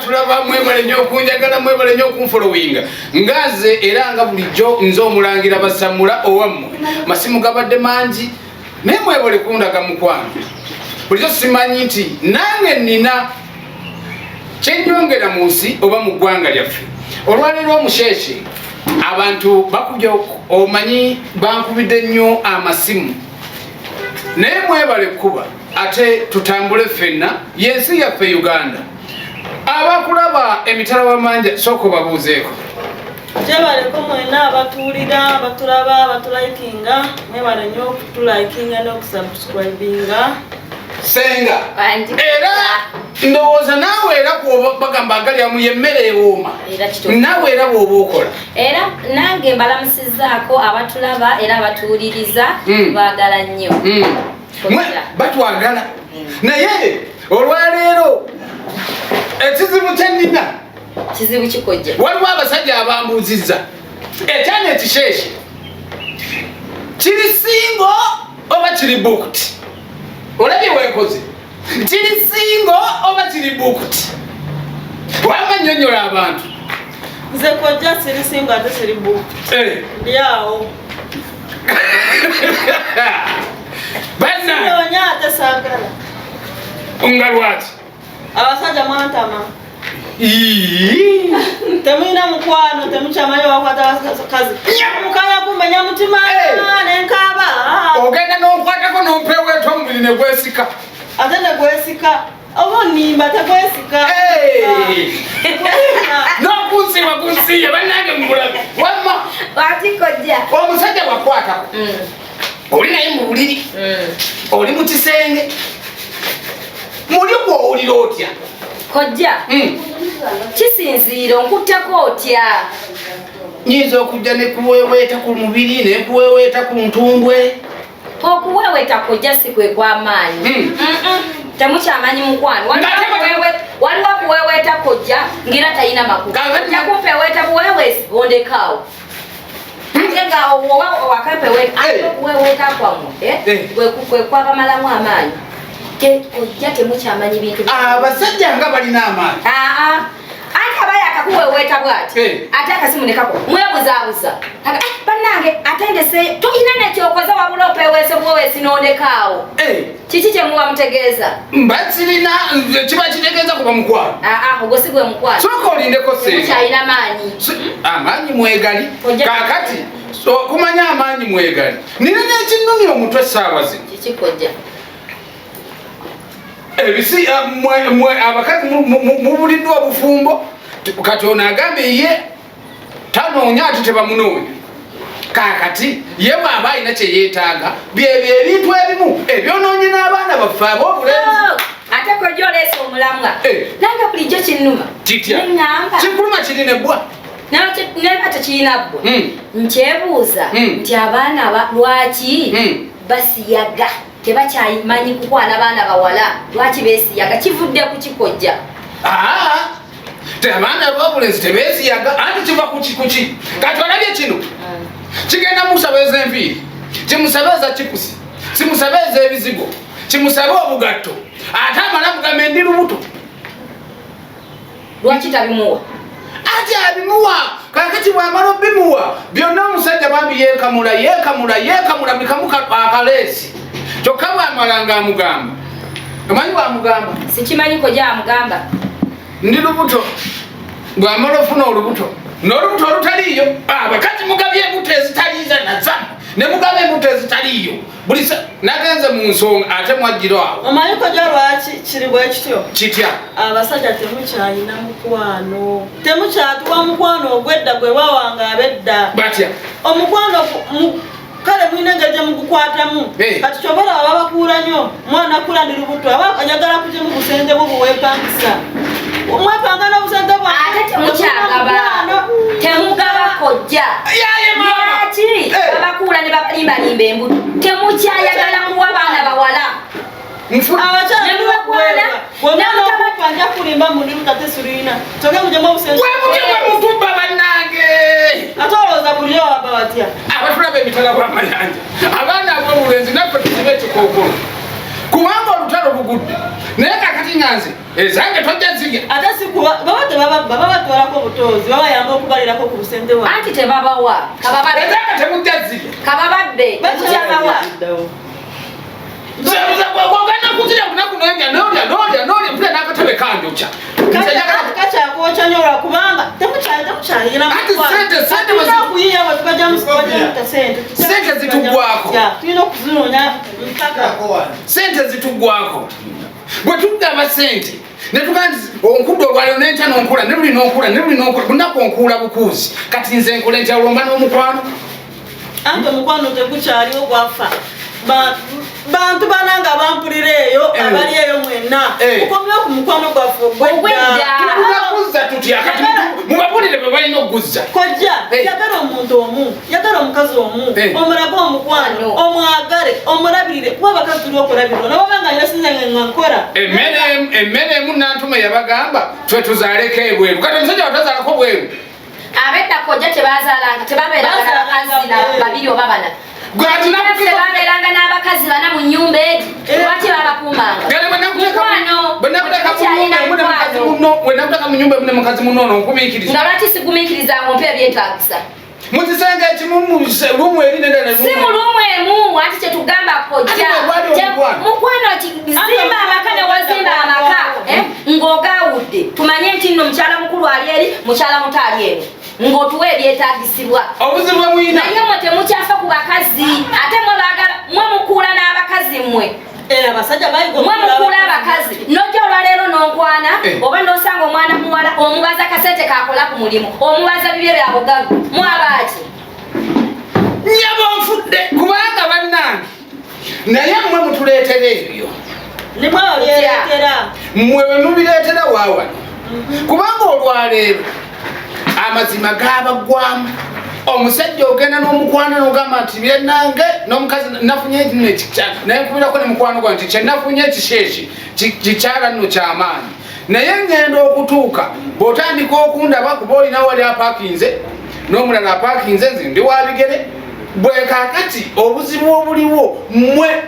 Abatulaba, mwebale nnyo okunjagala, mwebale nnyo okunfolowinga. Nga nze era nga bulijjo, nze omulangira Basamula owammwe. Masimu gabadde mangi, naye mwebale kundaga mukwano. Bulijjo simanyi nti nange nina kyenyongera mu nsi oba mu ggwanga lyaffe. Olwaleero omusheeshe abantu bakubye, omanyi bankubidde nnyo amasimu, naye mwebale kuba ate tutambule ffenna yensi yaffe Uganda. Abakulaba emitala wamanja, sooka obabuuzeeko. Gyebaleko mwena abatuwulira, abatulaba, abatulayikinga. Mwebale nnyo okutulayikinga n'okusubscribinga. Senga, era ndowooza naawe era kwoba bagamba agalyamu yemmere ewooma, naawe era bw'oba okola. Era nange mbalamusizaako abatulaba era abatuwuliriza. Baagala nnyo. Batwagala, naye olwaleero ekizibu kyenina. Kizibu kikojja? Waliwo abasajja abambuuzizza, ekyana ekisheeshe kiri single oba kiri booked? Olabye wenkoze, kiri single oba kiri booked? Wamba nnyonnyola abantu. Nze kojja siri single ate siri booked. Ndi awo. Banna. Sinoonya ate saagala. Nga lwaki? Abasajja mwantama. Ii. Temulina mukwano, temukyamanyi wakwata abakazi. Mukanya kumenya mutima nenkaaba. Ogenda n'onkwatako n'ompeweeta omubiri ne gwesika. Ate negwesika oba onimba, tegwesika. N'okunsiiwa kunsiiye. Bannange, mubulabe wamma. Ati kojja. Omusajja bwakwatako, oli naye mu buliri, oli mu kisenge, muli gwowulira otya? Kojja, kisinziira onkutteko otya. Nyinza okujja nekuweweeta ku mubiri, nekuweweeta ku ntumbwe. Okuweweeta kojja si kwe kw'amaanyi. Temukyamanyi mukwano. Waliwo okuweweeta kojja ngera talina makulu. Ojja kumpeweeta buweweesi, bondekaawo, ate nga owa wakampeweeta, ate okuweweeta kwammwe kwe kwabamalamu amaanyi. Ojja temukyamanyi bintu. Abasajja nga balina amaanyi. Aa, ate aba yakakuweweeta bwati, ate akasimu nekako mwebuzaabuza. "Eh, bannange, ate ndese tolina nekyokoze, wabula opeweese buweweesi nondekaawo." Kiki kyemuba mutegeeza? Mba sirina nze kiba kitegeeza kuba mukwano. Aa, ogwo si gwe mukwano. Sooka olindeko, senga. Temukyalina maanyi. Amaanyi mwegali. Kojja. Kaakati so, okumanya amaanyi mwegali, nina nekinnumya omutwe essaawa zino. Kiki kojja? Ebisi mwe abakazi mubuliddwa obufumbo. Kati ono agambye ye tanoonya ate tebamunoonya. Kaakati ye bw'aba alina kye yeetaaga, byebyo ebintu ebimu ebyonoonye n'abaana baffe ab'obulenzi. Oh, ate kojja oleesa omulamwa. Nange bulijjo kinnuma. Kitya? Neŋŋamba. Kikuluma kirina ebbwa. Neba tekirina bbwa. Nkyebuuza nti abaana lwaki basiyaga? Tebakyamanyi kukwana baana bawala, lwaki besiyaga? Kivudde ku kikojja? Aa, te abaana ab'obulenzi tebeesiyaga, anti kiva kuki? Kuki? Kati olabye kino kigenda musaba ez'enviiri, kimusabe eza chipusi, kimusabe ez'ebizigo, kimusabe obugatto, ate amala mugamba endi lubuto. Lwaki tabimuwa? Ati abimuwa. Kakati bwamala obimuwa byonna, omusajja bambi yeekamula, yeekamula, yeekamula buli kamu akaleesi. Kyokka bwamala nga amugamba, omanyi bwamugamba? Sikimanyi kojja amugamba. Ndi lubuto. Bwamala ofuna olubuto, n'olubuto olutaliiyo. Abakazi mugabye embuto ezitaliiza nazammwe, ne mugaba embuto ezitaliiyo buli nagenze mu nsonga ate mwajjiro awo. Omanyi kojja lwaki kiri bwe kityo? Kitya? Abasajja temukyalina mukwano, temukyatuwa mukwano ogwedda gwe bawanga abedda. Batya? Omukwano kale mulina engeri gye mugukwatamu. Kati kyobola baba bakuula nnyo, mwana kula ndi lubuto, aba ayagala kujemu busente bwo buwepangisa, mwepanga n'obusente bwa. Ate temukyagaba, temugaba kojja. Yaye mama. Lwaki babakuula ne babalimbalimba embuto? Temukyayagala kuwa baana bawala. Abakyala. Ne mubakwana, omwana nja kulimba mulimu tate sulina kyoke mujemu obusente. Wemuti mutubba bannange. Ate olowooza bulijjo waba batya? Abatulaba emitala bw'amayanja, abaana ab'obulenzi naffe tuzibe ekikookolo. Kubanga olutalo lugudde. Naye kakati nga nze ezange tojja zirya. Ate si kuba baba tebababba, babatwalako obutozi, babayamba okubalirako ku busente bwabwe. Anti tebabawa. Kabababbe. Ezange temujja zirya. Kabababbe. Temukyabawa. Ogenda kuzirya lunaku nolya nolya nolya nolya mpulira n'akatebe kanjokya. Kakyakwoca nnyo lwakubanga temukyalina Anti sente, sente tulina okuyiya bwe tubajjamu sente. Sente zituggwako. Tulina okuzinoonya mpaka. Sente zituggwako. Bwe tugaba sente ne tugamba nti onkudde olwaliro n'enkya n'onkula ne luli n'onkula ne luli n'onkula lunaku onkuula bukuuzi. Kati nze nkola enkya olwo mba n'omukwano. Anti omukwano tegukyaliwo gwafa. Bantu banange abampulira eyo, abali eyo mwenna, mukomyewo ku mukwano gwaffe ogw'edda. Tugakuzza tutya? Kati mubabulire bwe balina okuguzza. Kojja, yagala omuntu omu, yagala omukazi omu, omulage omukwano, omwagale, omulabirire, kuba abakazi tuli okulabirirwa. Nabo banga alina sinze nga nkola. Emmere emu Nantume yabagamba twe tuzaaleko ebweru. Kati omusajja watazaalako bweru. Abedda kojja tebazaalanga, tebabeeranga n'abakazi babiri oba bana. Babeeranga n'abakazi bana mu nnyumba egi. Lwaki babakuumanga? Mukwano, bwe nakuteeka mu nnyumba emu ne mukazi munno ono nkumiikiriza. Nga lwaki sigumiikiriza ng'ompa ebyetaagisa? Mu kisenge ekimu mu luumu eri n'endala Si mu luumu emu, anti kye tugamba kojja. Ate bwe gwali omukwano. Mukwano ki, zimba amaka ne wazimba amaka, ng'ogaawudde. Tumanye nti nno mukyala mukulu ali eri, mukyala muto ali eno. Ng'otuwa ebyetaagisibwa. Obuzibu bwe mulina. Naye mmwe temukyafa ku bakazi, ate mmwe baagala, mmwe mukuula n'abakazi mmwe. Abasajja bayiga Mmwe okukuula mukuula abakazi. abakazi. N'ojja olwaleero n'onkwana, oba n'osanga omwana muwala, omubaza kasente k'akola ku mulimu, omubaza bibye bya bugagga. Mwabaaki? Nnyabo nfudde, kubanga bannange, naye mmwe mutuleetera ebyo. Ni mwe babyereetera. Mmwe bwe mubireetera waawano. Kubanga olwaleero amazima gaabaggwamu. Omusajja ogenda n'omukwano n'ogamba nti byennange n'omukazi nafunye nno ekikya, naye nkubirako ne mukwano gwange nti kye nafunye ekisheeshi kikyala nno ky'amaanyi. Naye ngenda okutuuka bw'otandika okundaba kuba olina wali apaakinze n'omulala apaakinze, nze ndi wa bigere. Bwe kaakati obuzibu obuliwo, mmwe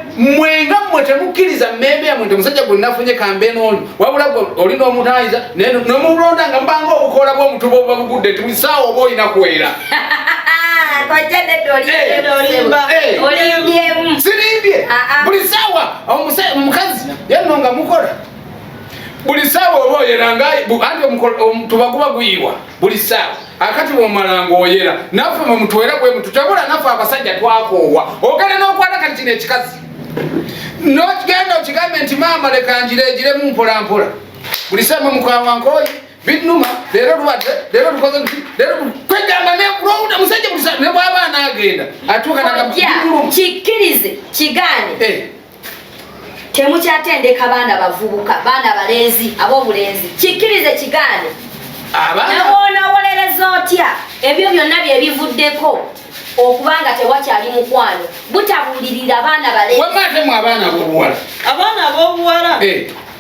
nga mmwe temukkiriza mmembe yammwe nti omusajja gwe nafunye kambe n'ono, wabula gwe oli n'omutayiza, n'omulonda nga mubanga obukoola bw'omutuba obuba bugudde nti buli ssaawa oba olina kwera. Kojja nedda olimba. Olimbyemu. Sirimbye. Buli ssaawa omukazi yenno nga mukola. Buli ssaawa oba oyera nga anti omutuba guba guyiwa buli ssaawa. Akati bw'omala ng'oyera, naffe mwe mutwera bwe mutu, tebula naffe abasajja twakoowa. Ogenda n'okwata kati kino ekikazi. N'ogenda okigambe nti maama leka ngireegiremu mpola mpola. Buli ssaawa mwe mukwawa nkooye, binnuma, leero lubadde, leero lukoze nti, leero kwegamba ne kulonda musajja buli ssaawa, ne bw'aba anaagenda, atuuka n'agamba, Kojja, Binnuma. kikkirize, kigaane. Temukyatendeka baana bavubuka, baana balenzi, ab'obulenzi. Kikkirize, kigaane. Abaana. Nawonawolereza otya? Ebyo byonna bye bivuddeko okubanga tewakyali mukwano. Butabuulirira baana balenzi. Wamma ate mmwe abaana ab'obuwala. Abaana ab'obuwala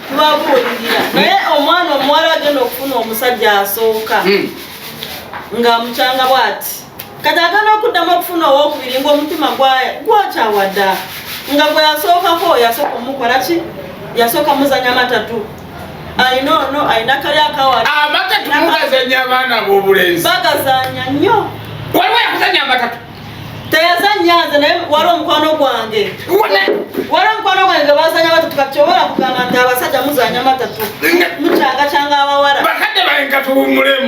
tubabuulirira. Naye omwana omuwala agenda okufuna omusajja asooka ng'amukyanga bw'ati. Kati agenda okuddamu okufuna owookubiri ng'omutima gwakyawa dda. Nga gwe yasookako, yasooka omukola ki? Yasooka muzannya matatu. Alina ono, alina kali akawala. Amatatu mugazannya abaana ab'obulenzi. Bagazannya nnyo. Waliwo yakuzannya amatatu? Teyazannya nze, naye waliwo omukwano gwange. Waliwo omukwano gwange nga bazannya amatatu, kati oba kugamba nti abasajja muzannya amatatu. Mukyangacanga abawala. Bakadde bange katuwummulemu.